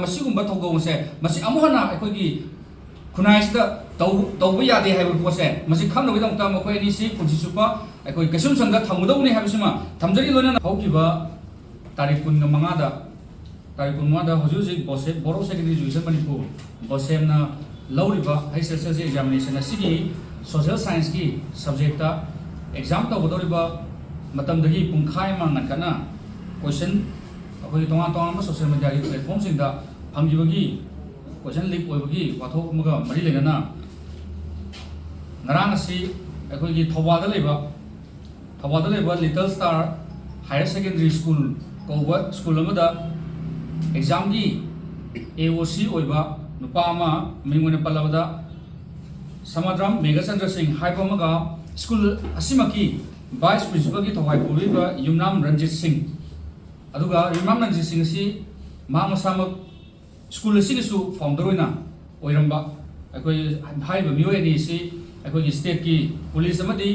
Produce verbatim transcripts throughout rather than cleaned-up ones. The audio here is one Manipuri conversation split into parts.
ꯃꯁꯤꯒꯨꯝꯕ ꯊꯧꯗꯣꯛ ꯑꯁꯦ ꯃꯁꯤ ꯑꯃꯨꯛ ꯍꯟꯅ ꯑꯩꯈꯣꯏꯒꯤ ꯈꯨꯟꯅꯥꯏꯁꯤꯗ ꯇꯧ-, ꯇꯧꯕ ꯌꯥꯗꯦ ꯍꯥꯏꯕ ꯄꯣꯠꯁꯦ ꯃꯁꯤ ꯈꯪꯅꯕꯒꯤꯗꯃꯛꯇ ꯃꯈꯣꯏ ꯑꯅꯤꯁꯤ ꯄꯨꯟꯁꯤ ꯆꯨꯞꯄ ꯑꯩꯈꯣꯏ ꯀꯩꯁꯨꯝꯁꯪꯗ ꯊꯝꯒꯗꯧꯕꯅꯤ ꯍꯥꯏꯕꯁꯤꯃ ꯊꯝꯖꯔꯤ꯫ ꯂꯣꯏꯅꯅ ꯍꯧꯈꯤꯕ ꯇꯥꯔꯤꯛ ꯀꯨꯟꯒ ꯃꯉꯥꯗ, ꯇꯥꯔꯤꯛ ꯀꯨꯟꯃꯉꯥꯗ ꯍꯧꯖꯤꯛ ꯍꯧꯖꯤꯛ ꯕꯣꯁꯦ-, Board of Secondary Education Manipur, ꯕꯣꯁꯦꯝꯅ ꯂꯧꯔꯤꯕ H S S L C examination ꯑꯁꯤꯒꯤ social scienceꯀꯤ subjectꯇ exam ꯇꯧꯒꯗꯧꯔꯤꯕ ꯃꯇꯝꯗꯒꯤ ꯄꯨꯡꯈꯥꯏ ꯑꯃ ꯉꯟꯈꯠꯅ question ꯑꯩꯈꯣꯏꯒꯤ ꯇꯣꯉꯥꯟ ꯇꯣꯉꯥꯟꯕ social mediaꯒꯤ platformꯁꯤꯡꯗ ꯐꯪꯈꯤꯕꯒꯤ question leak ꯑꯣꯏꯕꯒꯤ ꯋꯥꯊꯣꯛ ꯑꯃꯒ ꯃꯔꯤ ꯂꯩꯅꯅ ꯉꯔꯥꯡ ꯑꯁꯤ ꯑꯩꯈꯣꯏꯒꯤ ꯊꯧꯕꯥꯜꯗ ꯂꯩꯕ, ꯊꯧꯕꯥꯜꯗ ꯂꯩꯕ Little Star Higher Secondary School ꯀꯧꯕ school ꯑꯃꯗ examꯒꯤ A O C ꯑꯣꯏꯕ ꯅꯨꯄꯥ ꯑꯃ, ꯃꯤꯡ ꯑꯣꯏꯅ ꯄꯜꯂꯕꯗ ꯁꯃꯥꯗ꯭ꯔꯝ ꯃꯦꯘꯆꯟꯗ꯭ꯔ ꯁꯤꯡ ꯍꯥꯏꯕ ꯑꯃꯒ school ꯑꯁꯤꯃꯛꯀꯤ vice principalꯒꯤ ꯊꯧꯒꯥꯏ ꯄꯨꯔꯤꯕ ꯌꯨꯝꯅꯥꯝ ꯔꯟꯖꯤꯠ ꯁꯤꯡ, ꯑꯗꯨꯒ ꯌꯨꯝꯅꯥꯝ ꯔꯟꯖꯤꯠ ꯁꯤꯡ ꯑꯁꯤ ꯃꯍꯥꯛ ꯃꯁꯥꯃꯛ school ꯑꯁꯤꯒꯤꯁꯨ founder ꯑꯣꯏꯅ ꯑꯣꯏꯔꯝꯕ ꯑꯩꯈꯣꯏ ꯍꯥꯏꯔꯤꯕ ꯃꯤꯑꯣꯏ ꯑꯅꯤ ꯑꯁꯤ ꯑꯩꯈꯣꯏꯒꯤ stateꯀꯤ police ꯑꯃꯗꯤ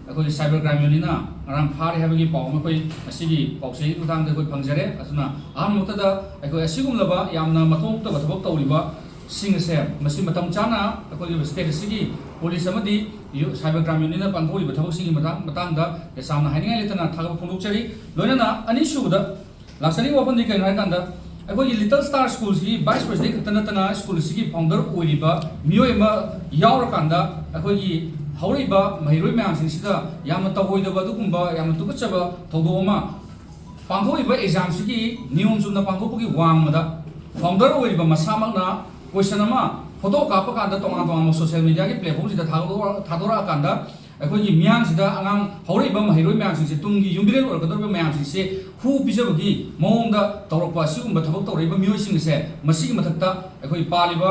ꯑꯩꯈꯣꯏꯒꯤ cyber crime unitꯅ ꯉꯔꯥꯡ ꯐꯥꯔꯦ ꯍꯥꯏꯕꯒꯤ ꯄꯥꯎ ꯑꯃ ꯑꯩꯈꯣꯏ ꯉꯁꯤꯒꯤ ꯄꯥꯎꯆꯦꯒꯤ ꯈꯨꯠꯊꯥꯡꯗ ꯑꯩꯈꯣꯏ ꯐꯪꯖꯔꯦ꯫ ꯑꯗꯨꯅ ꯑꯍꯥꯟꯕꯃꯛꯇꯗ ꯑꯩꯈꯣꯏ ꯑꯁꯤꯒꯨꯝꯂꯕ ꯌꯥꯝꯅ ꯃꯊꯣꯡ ꯍꯨꯛꯇꯕ ꯊꯕꯛ ꯇꯧꯔꯤꯕꯁꯤꯡ ꯑꯁꯦ ꯃꯁꯤ ꯃꯇꯝ ꯆꯥꯅ ꯑꯩꯈꯣꯏꯒꯤ state ꯑꯁꯤꯒꯤ police ꯑꯃꯗꯤ ꯌꯨ-, cyber crime unitꯅ ꯄꯥꯡꯊꯣꯛꯂꯤꯕ ꯊꯕꯛꯁꯤꯡꯒꯤ ꯃꯇꯥꯡ-, ꯃꯇꯥꯡꯗ ꯇꯁꯦꯡꯅ ꯍꯥꯏꯅꯤꯡꯉꯥꯏ ꯂꯩꯇꯅ ꯊꯥꯒꯠꯄ ꯐꯣꯡꯗꯣꯛꯆꯔꯤ꯫ ꯂꯣꯏꯅꯅ ꯑꯅꯤꯁꯨꯕꯗ ꯂꯥꯛꯆꯔꯤꯕ ꯋꯥꯐꯝꯗꯤ ꯀꯩꯅꯣ ꯍꯥꯏꯀꯥꯟꯗ, ꯑꯩꯈꯣꯏꯒꯤ Little Star Schoolꯁꯤꯒꯤ vice president ꯈꯛꯇ ꯅꯠꯇꯅ school ꯑꯁꯤꯒꯤ founder ꯑꯣꯏꯔꯤꯕ ꯃꯤꯑꯣꯏ ꯑꯃ ꯌꯥꯎꯔꯀꯥꯟꯗ ꯑꯩꯈꯣꯏꯒꯤ ꯍꯧꯔꯛꯏꯕ ꯃꯍꯩꯔꯣꯏ ꯃꯌꯥꯝꯁꯤꯡꯁꯤꯗ ꯌꯥꯝꯅ ꯇꯧꯔꯣꯏꯗꯕ ꯑꯗꯨꯒꯨꯝꯕ ꯌꯥꯝꯅ ꯇꯨꯀꯠꯆꯕ ꯊꯧꯗꯣꯛ ꯑꯃ ꯄꯥꯡꯊꯣꯛꯏꯕ examꯁꯤꯒꯤ ꯅꯤꯌꯣꯝ ꯆꯨꯝꯅ ꯄꯥꯡꯊꯣꯛꯄꯒꯤ ꯋꯥꯡꯃꯗ founder ꯑꯣꯏꯔꯤꯕ ꯃꯁꯥꯃꯛꯅ question ꯑꯃ photo ꯀꯥꯞꯄ ꯀꯥꯟꯗ ꯇꯣꯉꯥꯟ ꯇꯣꯉꯥꯟꯕ social mediaꯒꯤ platformꯁꯤꯗ ꯊꯥꯗꯣꯛ-, ꯊꯥꯗꯣꯔꯛꯑꯀꯥꯟꯗ ꯑꯩꯈꯣꯏꯒꯤ ꯃꯤꯌꯥꯝꯁꯤꯗ, ꯑꯉꯥꯡ ꯍꯧꯔꯛꯏꯕ ꯃꯍꯩꯔꯣꯏ ꯃꯌꯥꯝꯁꯤꯡꯁꯦ, ꯇꯨꯡꯒꯤ ꯌꯨꯝꯕꯤꯔꯦꯜ ꯑꯣꯏꯔꯛꯀꯗꯧꯔꯤꯕ ꯃꯌꯥꯝꯁꯤꯡꯁꯦ ꯍꯨ ꯄꯤꯖꯕꯒꯤ ꯃꯑꯣꯡꯗ ꯇꯧꯔꯛꯄ ꯑꯁꯤꯒꯨꯝꯕ ꯊꯕꯛ ꯇꯧꯔꯛꯏꯕ ꯃꯤꯑꯣꯏꯁꯤꯡ ꯑꯁꯦ ꯃꯁꯤꯒꯤ ꯃꯊꯛꯇ ꯑꯩꯈꯣꯏ ꯄꯥꯜꯂꯤꯕ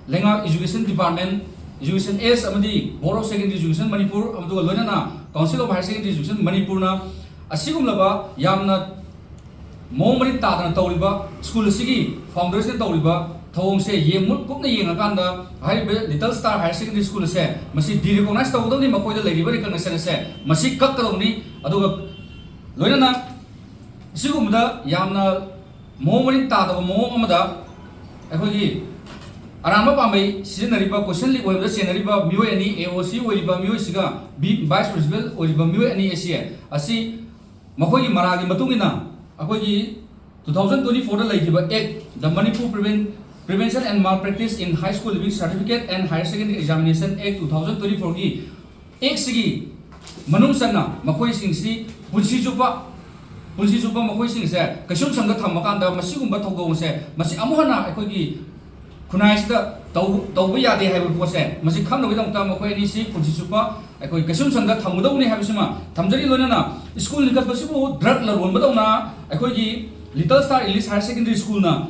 ꯂꯩꯉꯥꯛ Education Department, Education S ꯑꯃꯗꯤ Board of Secondary Education Manipur, ꯑꯗꯨꯒ ꯂꯣꯏꯅꯅ Council of Higher Secondary Education ꯃꯅꯤꯄꯨꯔꯅ ꯑꯁꯤꯒꯨꯝꯂꯕ ꯌꯥꯝꯅ ꯃꯑꯣꯡ ꯃꯔꯤꯟ ꯇꯥꯗꯅ ꯇꯧꯔꯤꯕ school ꯑꯁꯤꯒꯤ foundersꯅ ꯇꯧꯔꯤꯕ ꯊꯧꯑꯣꯡꯁꯦ ꯌꯦꯡ-, ꯃꯨꯠ ꯀꯨꯞꯅ ꯌꯦꯡꯉꯀꯥꯟꯗ ꯍꯥꯏꯔꯤꯕ Little Star Higher Secondary School ꯑꯁꯦ ꯃꯁꯤ derecognize ꯇꯧꯒꯗꯕꯅꯤ, ꯃꯈꯣꯏꯗ ꯂꯩꯔꯤꯕ recognition ꯑꯁꯦ ꯃꯁꯤ ꯀꯛꯀꯗꯧꯕꯅꯤ꯫ ꯑꯗꯨꯒ ꯂꯣꯏꯅꯅ ꯑꯁꯤꯒꯨꯝꯕꯗ ꯌꯥꯝꯅ ꯃꯑꯣꯡ ꯃꯔꯤꯟ ꯇꯥꯗꯕ ꯃꯑꯣꯡ ꯑꯃꯗ ꯑꯩꯈꯣꯏꯒꯤ ꯑꯔꯥꯟꯕ ꯄꯥꯝꯕꯩ ꯁꯤꯖꯤꯟꯅꯔꯤꯕ, ꯀꯣꯏꯁꯟ ꯂꯤꯛ ꯑꯣꯏꯕꯗ ꯆꯦꯟꯅꯔꯤꯕ ꯃꯤꯑꯣꯏ ꯑꯅꯤ, ꯑꯦ ꯑꯣ ꯁꯤ ꯑꯣꯏꯔꯤꯕ ꯃꯤꯑꯣꯏꯁꯤꯒ ꯚꯤ-, ꯚꯥꯏꯁ ꯄ꯭ꯔꯤꯟꯁꯤꯄꯥꯜ ꯑꯣꯏꯔꯤꯕ ꯃꯤꯑꯣꯏ ꯑꯅꯤ ꯑꯁꯤ, ꯑꯁꯤ ꯃꯈꯣꯏꯒꯤ ꯃꯔꯥꯜꯒꯤ ꯃꯇꯨꯡ ꯏꯟꯅ ꯑꯩꯈꯣꯏꯒꯤ two thousand twenty fourꯗ ꯂꯩꯈꯤꯕ Act, the Manipur Prevent-, Prevention and Malpractice in High School Leaving Certificate and Higher Secondary Examination Act two thousand twenty fourꯒꯤ Actꯁꯤꯒꯤ ꯃꯅꯨꯡ ꯆꯟꯅ ꯃꯈꯣꯏꯁꯤꯡꯁꯤ ꯄꯨꯟꯁꯤ ꯆꯨꯞꯄ, ꯄꯨꯟꯁꯤ ꯆꯨꯞꯄ ꯃꯈꯣꯏꯁꯤꯡꯁꯦ ꯀꯩꯁꯨꯝꯁꯪꯗ ꯊꯝꯃꯀꯥꯟꯗ ꯃꯁꯤꯒꯨꯝꯕ ꯊꯧꯗꯣꯛ ꯑꯁꯦ ꯃꯁꯤ ꯑꯃꯨꯛ ꯍꯟꯅ ꯑꯩꯈꯣꯏꯒꯤ ꯈꯨꯟꯅꯥꯏꯁꯤꯗ ꯇꯧ-, ꯇꯧꯕ ꯌꯥꯗꯦ ꯍꯥꯏꯕ ꯄꯣꯠꯁꯦ ꯃꯁꯤ ꯈꯪꯅꯕꯒꯤꯗꯃꯛꯇ ꯃꯈꯣꯏ ꯑꯅꯤꯁꯤ ꯄꯨꯟꯁꯤ ꯆꯨꯞꯄ ꯑꯩꯈꯣꯏ ꯀꯩꯁꯨꯝꯁꯪꯗ ꯊꯝꯒꯗꯧꯕꯅꯤ ꯍꯥꯏꯕꯁꯤꯃ ꯊꯝꯖꯔꯤ꯫ ꯂꯣꯏꯅꯅ ꯁ꯭ꯀꯨꯜ ꯂꯤꯡꯈꯠꯄꯁꯤꯕꯨ ꯗ꯭ꯔꯒ ꯂꯂꯣꯟꯕꯗꯧꯅ ꯑꯩꯈꯣꯏꯒꯤ Little Star English Higher Secondary Schoolꯅ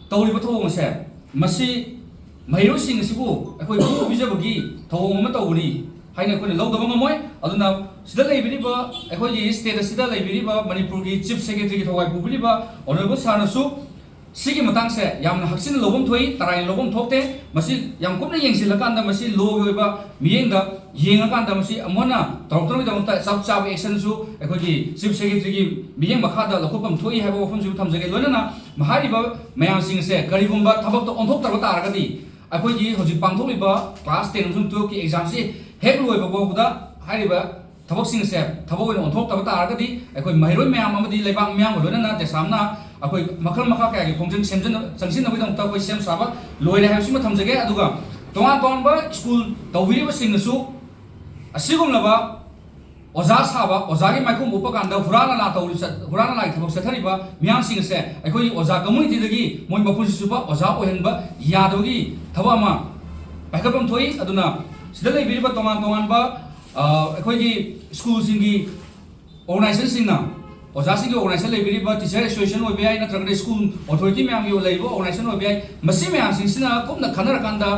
ꯇꯧꯔꯤꯕ ꯊꯧꯑꯣꯡ ꯑꯁꯦ, ꯃꯁꯤ ꯃꯍꯩꯔꯣꯏꯁꯤꯡ ꯑꯁꯤꯕꯨ ꯑꯩꯈꯣꯏ ꯈꯨ ꯄꯤꯖꯕꯒꯤ ꯊꯧꯑꯣꯡ ꯑꯃ ꯇꯧꯕꯅꯤ ꯍꯥꯏꯅ ꯑꯩꯈꯣꯏꯅ ꯂꯧꯗꯕ ꯉꯝꯃꯣꯏ꯫ ꯑꯗꯨꯅ ꯁꯤꯗ ꯂꯩꯕꯤꯔꯤꯕ, ꯑꯩꯈꯣꯏꯒꯤ state ꯑꯁꯤꯗ ꯂꯩꯕꯤꯔꯤꯕ ꯃꯅꯤꯄꯨꯔꯒꯤ Chief Secretaryꯒꯤ ꯊꯧꯋꯥꯏ ꯄꯨꯕꯤꯔꯤꯕ Honourable Sirꯅꯁꯨ ꯁꯤꯒꯤ ꯃꯇꯥꯡꯁꯦ ꯌꯥꯝꯅ ꯍꯛꯆꯤꯟꯅ ꯂꯧꯐꯝ ꯊꯣꯛꯏ, ꯇꯔꯥꯏꯅ ꯂꯧꯐꯝ ꯊꯣꯛꯇꯦ꯫ ꯃꯁꯤ ꯌꯥꯝ ꯀꯨꯞꯅ ꯌꯦꯡꯁꯤꯜꯂꯀꯥꯟꯗ ꯃꯁꯤ lawꯒꯤ ꯑꯣꯏꯕ ꯃꯤꯠꯌꯦꯡꯗ ꯌꯦꯡꯉꯀꯥꯟꯗ ꯃꯁꯤ ꯑꯃꯨꯛ ꯍꯟꯅ ꯇꯧꯔꯛꯇꯅꯕꯒꯤꯗꯃꯛꯇ ꯆꯞ ꯆꯥꯕ actionꯁꯨ ꯑꯩꯈꯣꯏꯒꯤ Chief Secretaryꯒꯤ ꯃꯤꯠꯌꯦꯡ ꯃꯈꯥꯗ ꯂꯧꯈꯠꯐꯝ ꯊꯣꯛꯏ ꯍꯥꯏꯕ ꯋꯥꯐꯝꯁꯤꯕꯨ ꯊꯝꯖꯒꯦ꯫ ꯂꯣꯏꯅꯅ ꯍꯥꯏꯔꯤꯕ ꯃꯌꯥꯝꯁꯤꯡ ꯑꯁꯦ ꯀꯔꯤꯒꯨꯝꯕ ꯊꯕꯛꯇ ꯑꯣꯟꯊꯣꯛꯇꯕ ꯇꯥꯔꯒꯗꯤ ꯑꯩꯈꯣꯏꯒꯤ ꯍꯧꯖꯤꯛ ꯄꯥꯡꯊꯣꯛꯂꯤꯕ class ten ꯑꯃꯁꯨꯡ twelveꯀꯤ examꯁꯤ ꯍꯦꯛ ꯂꯣꯏꯕ ꯐꯥꯎꯕꯗ ꯍꯥꯏꯔꯤꯕ ꯊꯕꯛꯁꯤꯡ ꯑꯁꯦ ꯊꯕꯛ ꯑꯣꯏꯅ ꯑꯣꯟꯊꯣꯛꯇꯕ ꯇꯥꯔꯒꯗꯤ ꯑꯩꯈꯣꯏ ꯃꯍꯩꯔꯣꯏ ꯃꯌꯥꯝ ꯑꯃꯗꯤ ꯂꯩꯕꯥꯛ ꯃꯤꯌꯥꯝꯒ ꯂꯣꯏꯅꯅ ꯗꯦꯁꯥꯝꯅ ꯑꯩꯈꯣꯏ ꯃꯈꯜ ꯃꯈꯥ ꯀꯌꯥꯒꯤ ꯈꯣꯡꯖꯪ ꯁꯦꯝꯖꯤꯟꯅ-, ꯆꯪꯁꯤꯟꯅꯕꯒꯤꯗꯃꯛꯇ ꯑꯩꯈꯣꯏ ꯁꯦꯝ ꯁꯥꯕ ꯂꯣꯏꯔꯦ ꯍꯥꯏꯕꯁꯤꯃ ꯊꯝꯖꯒꯦ꯫ ꯑꯗꯨꯒ ꯇꯣꯉꯥꯟ ꯇꯣꯉꯥꯟꯕ ꯁ꯭ꯀꯨꯜ ꯇꯧꯕꯤꯔꯤꯕꯁꯤꯡꯅꯁꯨ ꯑꯁꯤꯒꯨꯝꯂꯕ ꯑꯣꯖꯥ ꯁꯥꯕ, ꯑꯣꯖꯥꯒꯤ ꯃꯥꯏꯈꯣꯡ ꯎꯞꯄ ꯀꯥꯟꯗ ꯍꯨꯔꯥꯟ ꯂꯥꯟꯂꯥ ꯇꯧꯔꯤ-, ꯆꯠ-, ꯍꯨꯔꯥꯟ ꯂꯥꯟꯂꯥꯒꯤ ꯊꯕꯛ ꯆꯠꯊꯔꯤꯕ ꯃꯤꯌꯥꯝꯁꯤꯡ ꯑꯁꯦ ꯑꯩꯈꯣꯏꯒꯤ ꯑꯣꯖꯥ communityꯗꯒꯤ ꯃꯣꯏ ꯃꯄꯨꯟꯁꯤ ꯆꯨꯞꯄ ꯑꯣꯖꯥ ꯑꯣꯏꯍꯟꯕ ꯌꯥꯗꯕꯒꯤ ꯊꯕꯛ ꯑꯃ ꯄꯥꯏꯈꯠꯐꯝ ꯊꯣꯛꯏ꯫ ꯑꯗꯨꯅ ꯁꯤꯗ ꯂꯩꯕꯤꯔꯤꯕ ꯇꯣꯉꯥꯟ ꯇꯣꯉꯥꯟꯕ, ꯑ, ꯑꯩꯈꯣꯏꯒꯤ ꯁ꯭ꯀꯨꯜꯁꯤꯡꯒꯤ organizationꯁꯤꯡꯅ, ꯑꯣꯖꯥꯁꯤꯡꯒꯤ organization ꯂꯩꯕꯤꯔꯤꯕ, teacher association ꯑꯣꯏꯕ ꯌꯥꯏ, ꯅꯠꯇ꯭ꯔꯒꯅ ꯁ꯭ꯀꯨꯜ authority ꯃꯌꯥꯝꯒꯤ ꯂꯩꯔꯤꯕ organization ꯑꯣꯏꯕ ꯌꯥꯏ, ꯃꯁꯤ ꯃꯌꯥꯝꯁꯤꯡꯁꯤꯅ ꯀꯨꯞꯅ ꯈꯟꯅꯔꯀꯥꯟꯗ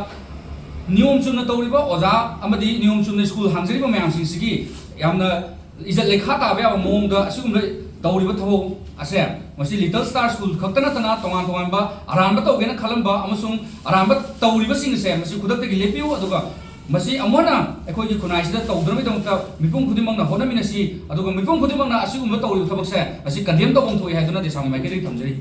ꯅꯤꯌꯣꯝ ꯆꯨꯝꯅ ꯇꯧꯔꯤꯕ ꯑꯣꯖꯥ ꯑꯃꯗꯤ ꯅꯤꯌꯣꯝ ꯆꯨꯝꯅ ꯁ꯭ꯀꯨꯜ ꯍꯥꯡꯖꯔꯤꯕ ꯃꯌꯥꯝꯁꯤꯡꯁꯤꯒꯤ ꯌꯥꯝꯅ ꯏꯖꯠ ꯂꯩꯈꯥ ꯇꯥꯕ ꯌꯥꯕ ꯃꯑꯣꯡꯗ ꯑꯁꯤꯒꯨꯝꯕ ꯇꯧꯔꯤꯕ ꯊꯕꯛ ꯑꯁꯦ, ꯃꯁꯤ Little Star School ꯈꯛꯇ ꯅꯠꯇꯅ ꯇꯣꯉꯥꯟ ꯇꯣꯉꯥꯟꯕ ꯑꯔꯥꯟꯕ ꯇꯧꯒꯦꯅ ꯈꯜꯂꯝꯕ ꯑꯃꯁꯨꯡ ꯑꯔꯥꯟꯕ ꯇꯧꯔꯤꯕꯁꯤꯡ ꯑꯁꯦ ꯃꯁꯤ ꯈꯨꯗꯛꯇꯒꯤ ꯂꯦꯞꯄꯤꯌꯨ, ꯑꯗꯨꯒ ꯃꯁꯤ ꯑꯃꯨꯛ ꯍꯟꯅ ꯑꯩꯈꯣꯏꯒꯤ ꯈꯨꯟꯅꯥꯏꯁꯤꯗ ꯇꯧꯗꯅꯕꯒꯤꯗꯃꯛꯇ ꯃꯤꯄꯨꯝ ꯈꯨꯗꯤꯡꯃꯛꯅ ꯍꯣꯠꯅꯃꯤꯟꯅꯁꯤ, ꯑꯗꯨꯒ ꯃꯤꯄꯨꯝ ꯈꯨꯗꯤꯡꯃꯛꯅ ꯑꯁꯤꯒꯨꯝꯕ ꯇꯧꯔꯤꯕ ꯊꯕꯛꯁꯦ ꯃꯁꯤ condemn ꯇꯧꯐꯝ ꯊꯣꯛꯏ ꯍꯥꯏꯗꯨꯅ ꯗꯦꯁꯥꯝꯒꯤ ꯃꯥꯏꯀꯩꯗꯒꯤ ꯊꯝꯖꯔꯤ꯫